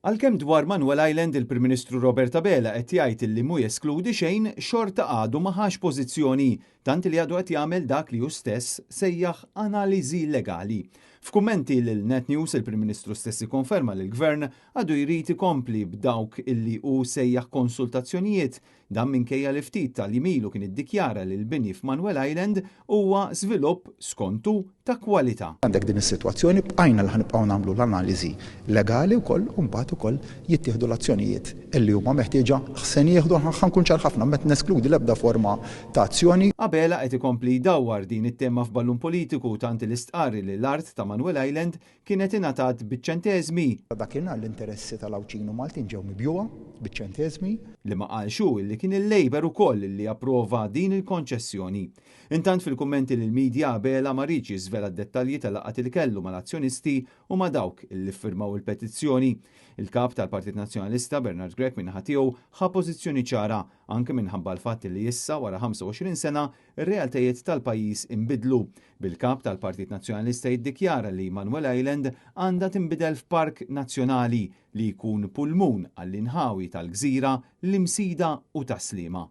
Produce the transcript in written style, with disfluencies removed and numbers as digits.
Għalkemm dwar Manuel Island il-Prim Ministru Robert Abela qed jgħid li mhu jeskludi xejn, xorta għadu ma ħax pożizzjoni, tant li għadu qed jagħmel dak li hu stess sejjaħ analiżi legali. F'kummenti lil Net News il-Prim Ministru stess ikkonferma li l-Gvern għadu jrid ikompli b'dawk illi hu sejjaħ konsultazzjonijiet. Dan minkejja li ftit tal-jiem ilu kien iddikjara li l-bini f'Manuel Island huwa żvilupp, skontu, ta' kwalità. Għandek din is-sitwazzjoni, bqajna li ħa nibqgħu nagħmlu l-analiżi legali wkoll u mbagħad ukoll jittieħdu l-azzjonijiet li huma meħtieġa. Se nieħdu, ħa nkun ċar ħafna, m'qed neskludi l-ebda forma ta' azzjoni. Abela qed ikompli jdawwar din it-tema f'ballun politiku tant li stqarr li l-art ta' Manuel Island kienet ingħatat biċ-ċenteżmi. Dakinhar l-interessi tal-Għawdxin u Maltin ġew mibjugħa biċ-ċenteżmi. Li ma qalx hu li kien il-Labour ukoll li approva din il-konċessjoni. Intant fil-kummenti lill-media Abela ma riedx jiżvela d-dettalji tal-laqgħat li kellu mal-azzjonisti u ma' dawk li ffirmaw il-petizzjoni. Il-Kap tal-Partit Nazzjonalista Bernard Grech min-naħa tiegħu ħa pożizzjoni ċara anke minħabba l-fatt li issa wara 25 sena r-realtajiet tal-pajjiż inbidlu, bil-Kap tal-Partit Nazzjonalista jiddikjara li Manuel Island għandha tinbidel f'park nazzjonali li jkun pulmun għall-inħawi tal-Gżira, l-Imsida u Tas-Sliema.